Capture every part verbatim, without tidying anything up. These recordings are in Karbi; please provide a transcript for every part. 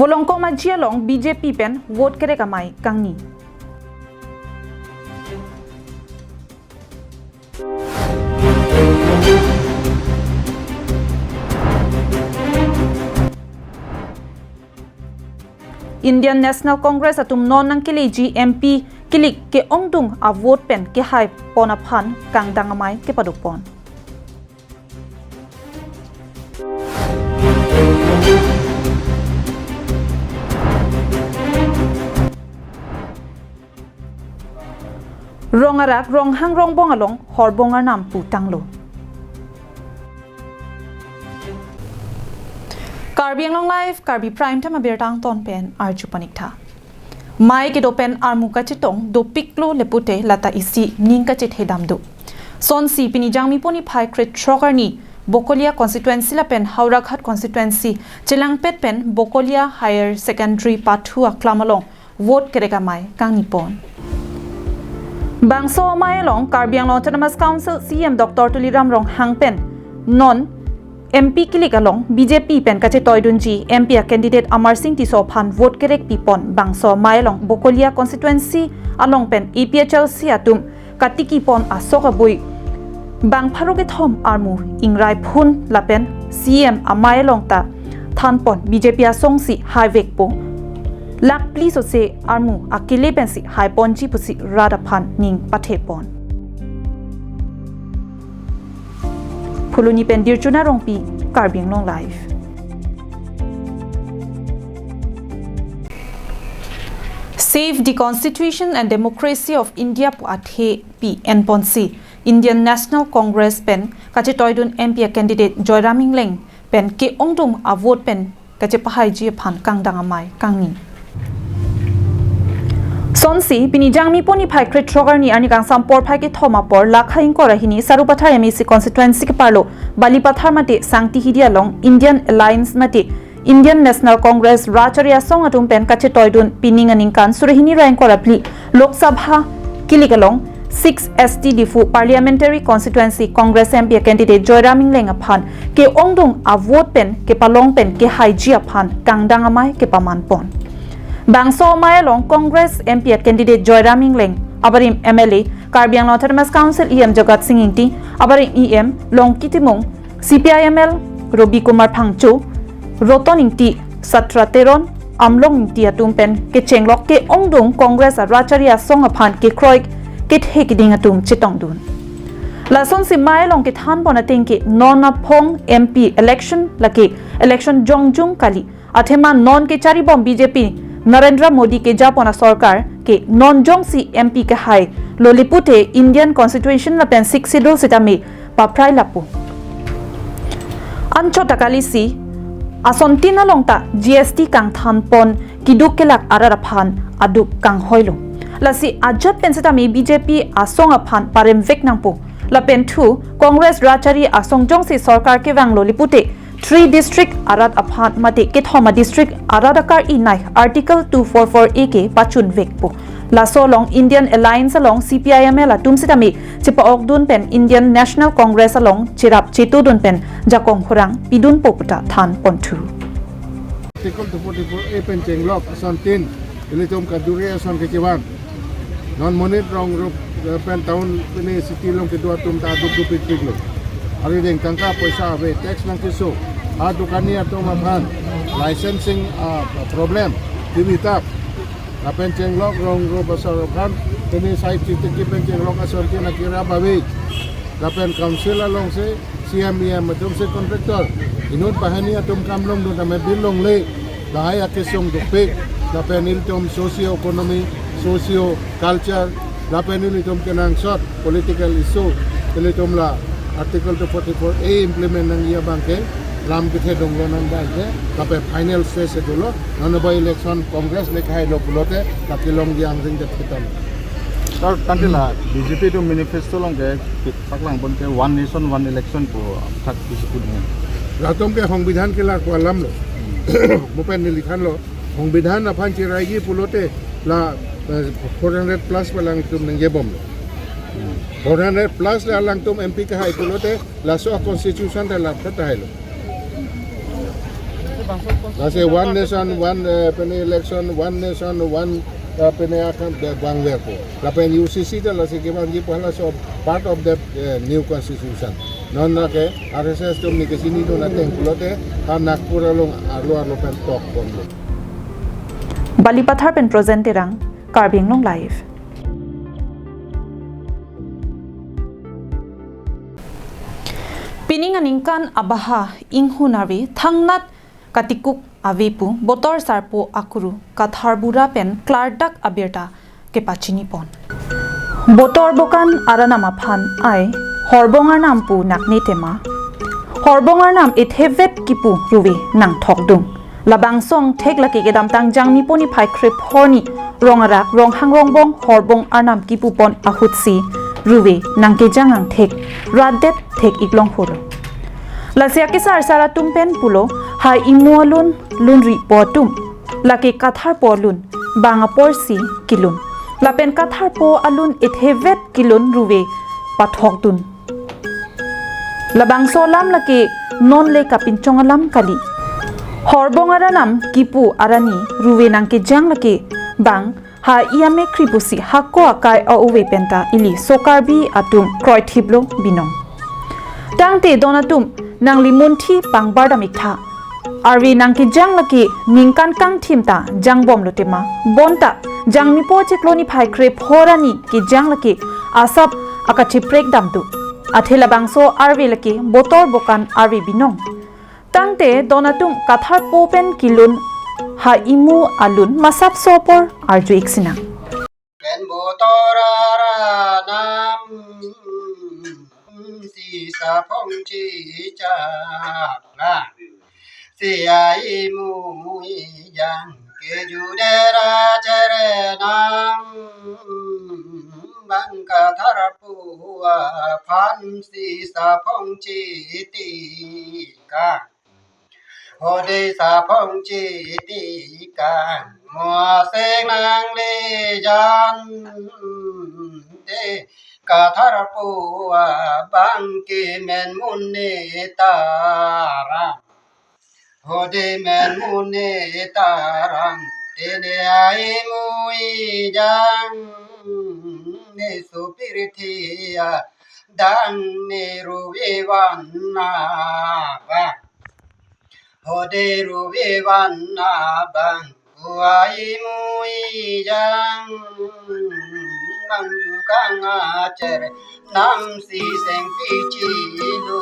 Polongkom aji along B J P pen vote kerek amei kangni. Indian National Congress atum non nangkeleji M P kilik ke-ongdung a-vote pen kehai pon aphan kangdang amei kepadopon. Rong arak, Ronghang Rongbong along horbong arnam pu tanglo. Karbi Anglong Live, Karbi Prime Time abirta angton pen arju paniktha. Mei kedo pen armu kachetong dopiklo le pute lata isi ning kachethedam do. Sonsi pini Jangmi pon niphai krethrok arni Bokolia constituency lapen Howraghat constituency chelangpet pen Bokolia Higher Secondary pathu aklam along vote kerek amei kangni pon. Bangso amei along Karbi Anglong Autonomous Council C E M Doctor Tuliram Ronghang pen non M P kilik along B J P pen kachetoidunji M P a-candidate Amarsing Tisso aphan vote kerek pipon. Bangso amei along Bokolia constituency along pen A P H L C atum katiki pon asok abui bang pharo kethom armu ingrai phun lapen C E M amei along ta thanpon B J P asongsi haivekpo. Lakh phli sose armu akele pensi haiponji pusi rat aphan ning pathepon. Phuloni pen Dirchuna Rongpi, Karbi Anglong Live. Save the Constitution and Democracy of India pu athe pi enponsi Indian National Congress pen kachetoidun M P a-candidate Joyram Engleng pen ke-ongdung a-vote pen kachepahaiji aphan kangdang amei kangni. Sonsi pini Jangmi pon niphai krethrok arni, arni kangsam porphai kethom apor, lakha ingkoi ra hini Sarupathar M A C constituency keparlo Balipathar mate Sangtihidi along Indian Alliance mate Indian National Congress rachari asong atum pen kachetoidun pining aningkan suri hini ra ingkoi ra phli Lok Sabha kilik along six S T Diphu Parliamentary Constituency Congress M P a-candidate Joyram Engleng aphan ke-ongdung a-vote pen kepalong pen kehaiji aphan kangdang amei kepamanpon. Bangso amei along Congress M P a-candidate Joyram Engleng, abarim M L A Karbi Anglong Autonomous Council E M Jagat Sing Engti, abarim E M Longki Timung, C P I M L Robi Kumar Phangcho, Roton Engti, Satra Teron, Amlong Engti atum pen kechenglok ke-ongdung Congress a-rachari asong aphan kekroi kethe keding atum chetongdun. Lasonsi amei along kethanpon ateng ke non aphong M P election lake election jongjung kali. Athema non kecharibom B J P Narendra Modi kejapon asorkar ke non jongsi M P kehailo le pute Indian Constitution lapen Sixth Schedule sitame paprai lapu. Anchot ta kalisi asontin along ta G S T kangthanpon keduk kelak arat aphan aduk kanghoilo. Lasi ajat pen sitame B J P asong aphan paremvek nangpo. Lapen thu Congress rachari asong jongsi sorkar kevanglo le pute three district arat aphan mate kethom a-district arat akar-i nei Article two four four A ke pachunvekpo. Laso along Indian Alliance along C P I M L atum sitame chepa-okdun pen Indian National Congress along cherap chetudun pen jakong khorang pidunpo puta thanponthu. Article two forty-four A pen chenglok asontin ilitum kaduri ason kechevang. Non monit rong rup, eh, pen town pini city along kedo atum ta aduk dupikpiklo. Arideng tangka poisa ave, tax nangkeso. Adukani atum aphan licensing, ah, problem. Timi tap. Lapen chenglok rong rup asor aphan pini side city pen chenglok asontin akira babi. Lapen council alongsi C M E M atum si contractor. Inut banghini atum kam longdun tame bill longle. Lahai akesung dopik. Lapen ilitum socio economy, socio culture. Lapen ilitum kenangsot political issue. Ilitum la Article two forty-four A implement nangji abang ke lam kethedunglo non abang ke. Lapen final stage dolo. Non by election Congress le kahailo pulote. Lake longji angring det kitan. Sir, tangte la B J P atum manifesto along ke paklangpon ke One Nation, One Election pu aphuthak isi pu ding. Latum ke songbidhan kelar pu alamlo. Mo pen neli thanlo. Songbidhan aphan cheraiji pulote la, eh, four hundred plus alangtum nangjebomlo. Four hundred plus le alangtum M P kehai pulote laso constitution ta la phet hailo. Lasi one nation, one, eh, pene election, one nation, one, eh, pene akan, eh, bang verpo. Lapen U C C ta lasi kevangji pu halaso part of that, eh, new constitution. Non lake R S S atum neli kachinidun ateng pulote, ha Nagpur along arlo arlo pen tokponlo. Balipathar pen Projen Terang, Karbi Anglong Live. Pining aningkan abaha inghun arve thangnat katikuk ave pu Botor Sarpo Akuru Kathar Bura pen klardak abirta kepachinipon. Botor Bokan aranam aphan ai Horbong arnam pu nakne tema. Horbong arnam ethevet kipu ruve nangthokdun. Labangso angthek lake kedamtang Jangmipo niphai kre phongo arni Rongarak Ronghang Rongbong Horbong arnam kipupon ahutsi ruve nangkejang angthek rat det thek-ik longhulo. Lasi akesar sar atum pen pulo ha imu alun lunripo atum. Lake Katharpo alun bang aporsi kelun. Lapen Katharpo alun ethevet kelun ruve pathokdun. Labangso alam lake non le kapinchong alam kali. Horbong aranam kipu arni ruve nangkejang lake bang ha i amekhri pusi hako akai a-ove penta ili so Karbi atum kroithiplo binong. Tangte don atum nangli munthi pangbardam-iktha. Arve nangkejang lake ningkan kangthim ta jangbomlo tema. Bonta Jangmipo chiklo niphai kre phongo arni kejang lake asap akachiprek damtu. Athe labangso arve lake Botor Bokan arve binong. Tangte don atum Katharpo pen kelun ha imu alun masapso apor arju-ik sinang. Pen Botor aranam sisa phong chichak lang. Sia imu ijang kejudera cherenam bang Katharpo aphan sisa phong chitikang. Hode sa phong chitikang mo aseng nanglejang te Katharpo abang kemen mun ne tarang. Hode men mun ne tarang te ne imu ijang ne supirthi adang ne ruve van abang. Hode ruve van abang pu imu ijang mangjukang acher namsi sengpi chilu.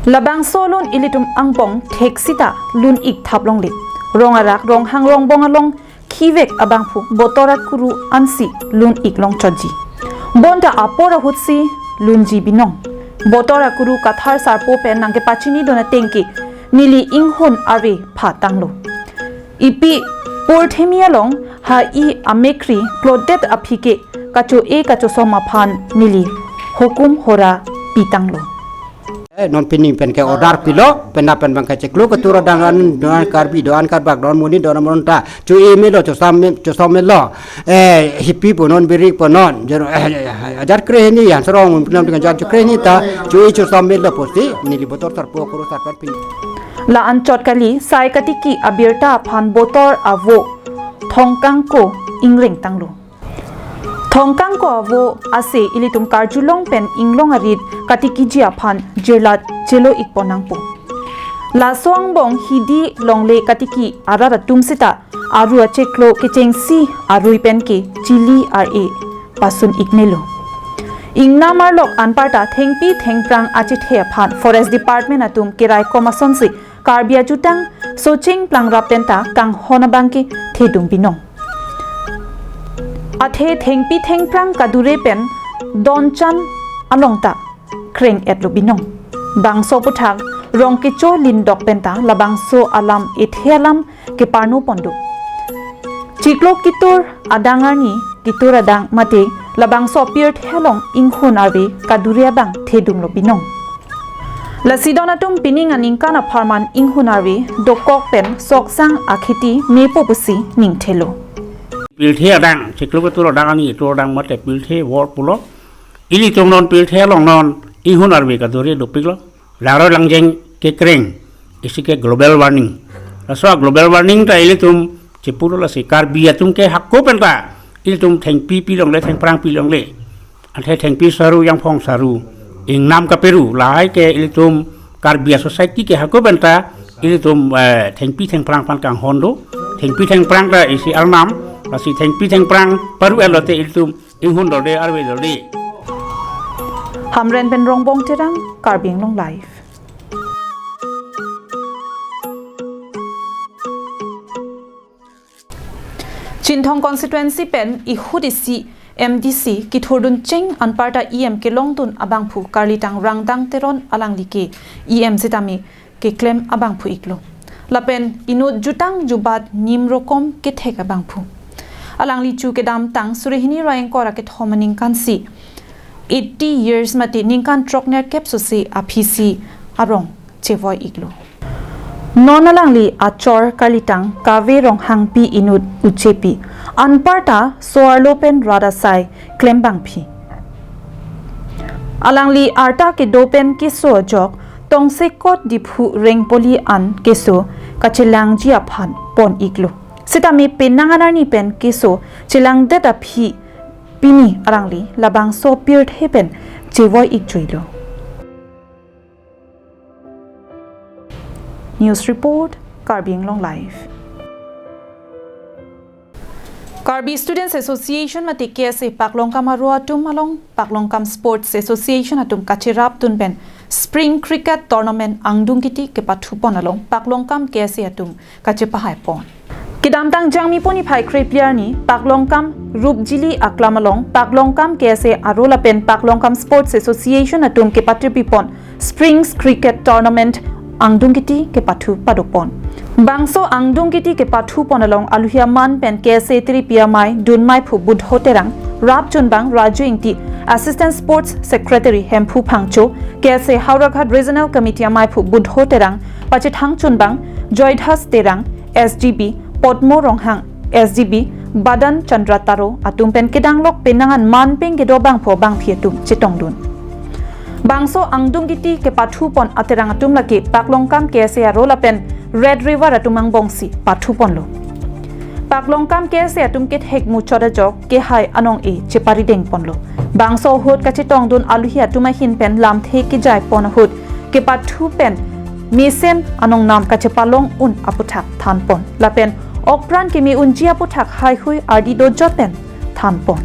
Labangso alun ilitum angbong theksita lun-ik thap longle. Rongarak Ronghang Rongbong along khivek abangphu Botor Akuru ansi lun-ik longchotji. Bonta apor ahutsi lunji binong. Botor Akuru Kathar Sarpo pen nangkepachinidun ateng ke neli inghun arve phatanglo. Ipi purthimi along ha i amekhri klodet aphi ke kacho-e kachosom aphan neli hukum hora pitanglo. Eh, non pining pen ke order pilo, penta pen bang ke chiklo ketur adang an, don Karbi, don Karbak, don Muni, don Moronta, cho-e melo, chosam me-, chosom melo, eh, hipi po non, birik po non, jero, eh, eh, ajat krehini, yang serong, pinam dengan ajat krehini ta, cho-e chosom melo pusi, neli Botor Sarpo Akuru Sarpo pen pin. La anchot kali, sai katiki abirta aphan Botor avo, Thongkangko ingreng tanglo. Thongkangko avo ase ilitum karjulong pen inglong arit katikiji aphan jirlat chelo-ikpon nangpo. Laso angbong hidi longle katiki arat atum seta aru achiklo kechengsi arui pen ke chili ar-e pasun-ik melo. Ingnam arlok anparta thengpi thengphrang achethe aphan Forest Department atum keraikom asonsi Karbi ajutang Socheng Plangrap penta kanghon abang ke thedung binong. Athe thengpi thengphrang kadure pen donchan along ta kreng-etlo binong. Bangso aphuthak Rongkecho Lindok penta labangso alam ethe alam keparno pondo. Chiklo ketur adang arni ketur adang mate labangso apirthe along inghun arve kadure abang thedunglo binong. Lasi don atum pining aningkan apharman inghun arve dokok pen soksang akheti mepo pusi ningthelo. Pirthe adang, chiklo ketur adang arni ketur adang mate pirthe vor pulo. Ilitum non pirthe along non inghun arve kadure dopiklo. Langroi langjeng kekreng, isi ke global warming. Laso global warming ta ilitum chepuro lasi Karbi atum ke hako penta ilitum thengpi pilongle, thengphrang pilongle. Athe thengpi saru, jangphong saru, ingnam kaperu, lahai ke ilitum Karbi a society ke hako penta ilitum, eh, thengpi thengphrang aphan kanghon do. Thengpi thengphrang ta isi arnam, lasi thengpi thengphrang paru-etlote ilitum inghon dorde, arve dorde. Hamren pen Rongbong Terang, Karbi Anglong Live. Chinthong constituency pen ihut isi M D C kithurdun cheng anparta E M kelongdun abangphu karlitang Rangdang Teron alangli ke E M sitame keklem abangphu iklo. Lapen inut jutang jubat nim rokom kethek abangphu. Alangli chu kedamtang suri hini ra ingkoi ra kethom aningkansi eighty years mate ningkan throknerkep sose aphisi arong chevoi iklo. Non alangli achor karlitang Kave Ronghangpi inut uchepi anparta so-arlo pen rat asai klembangpi. Alangli arta kedo pen keso ajok tongsekot Diphu Rengpoli an keso kachelangji aphan pon iklo. Sitame penang anarni pen keso chelangdet aphi pini alangli labangso pirthe pen chevoi ikjuilo. News report, Karbi Anglong Live. Karbi Students Association mate K S A Paklongkam aro atum along Paklongkam Sports Association atum kacherapdun pen Spring Cricket Tournament angdung kiti kepathupon along Paklongkam K S A atum kachepahai pon. Kedamtang Jangmi pon niphai krephli arni Paklongkam Rupjili aklam along Paklongkam K S A aro lapen Paklongkam Sports Association atum kepatirpipon Springs Cricket Tournament angdung kiti kepathu padopon. Bangso angdung kiti kepathupon along aluhi aman pen K S A tiripi amei dunmei phu Budho Terang, rapchunbang Raju Ingti, Assistant Sports Secretary Hemphu Phangcho, K S A Howraghat Regional Committee amei phu Budho Terang, pachethangchunbang Joydas Terang, S G B Potmo Ronghang, S G B Badan Chandra Taro atum pen kedanglok penang an manpeng kedo bangpho bangphi atum chetongdun. Bangso angdung kiti kepathupon aterang atum lake Paklongkam K S A aro lapen Red River atum angbongsi pathuponlo. Paklongkam K S A atum kethek muchot ajok kehai anong-e cheparidengponlo. Bangso ahut kachetongdun aluhi atum ahin pen lamthe kejaipon ahut kepathu pen mesen anong nam kachepalong un aputhak thanpon. Lapen okpran keme unji aputhak haihui ardi dojot pen thanpon.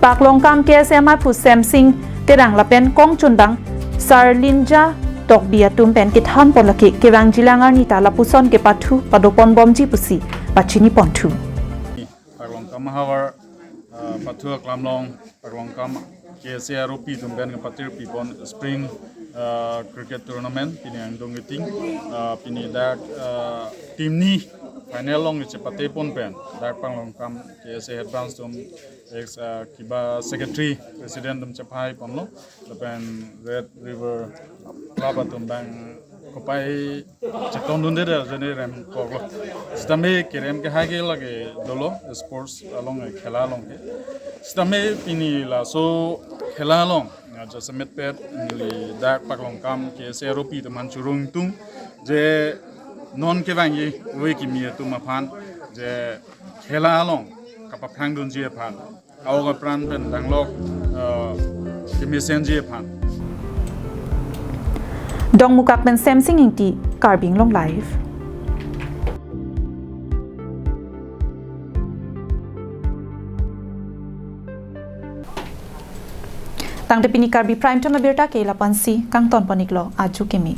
Paklongkam K S A amei phu Semsing Terang lapen kongchunbang Sarlinja Tokbi atum pen kethanpon lake kevangjilang arni ta lapuson kepathu padoponbomji pusi pachiniponthu. Paklongkam ahavar, ah, pathu aklam along Paklongkam K S A aropi atum pen kepatirpipon Spring, ah, Cricket Tournament pini angdung kiti, ah, pini dak, ah, team ni final along chepatepon pen dak Paklongkam K S A head branch atum ex, ah, kiba secretary president atum chephaiponlo. Lapen Red River Club atum bang kopai chetongdunde de jene rem koklo. Sitame kerem kehai ke lake dolo sports along, khela along ke. Sitame pini laso khela along, ya, jasemet pet neli dak Paklongkam K S A aropi atum aphan churungtung je non kevangji ove kimi atum aphan je khela along kapaphrangdunji aphan. Aok apran pen danglok, eh, kemesenji aphan. Dongmukak pen Semsing Ingti, Karbi Anglong Live. Tangte pini Karbi Prime Time abirta ke lapu-ansi kangtonpon iklo, ajo kimi.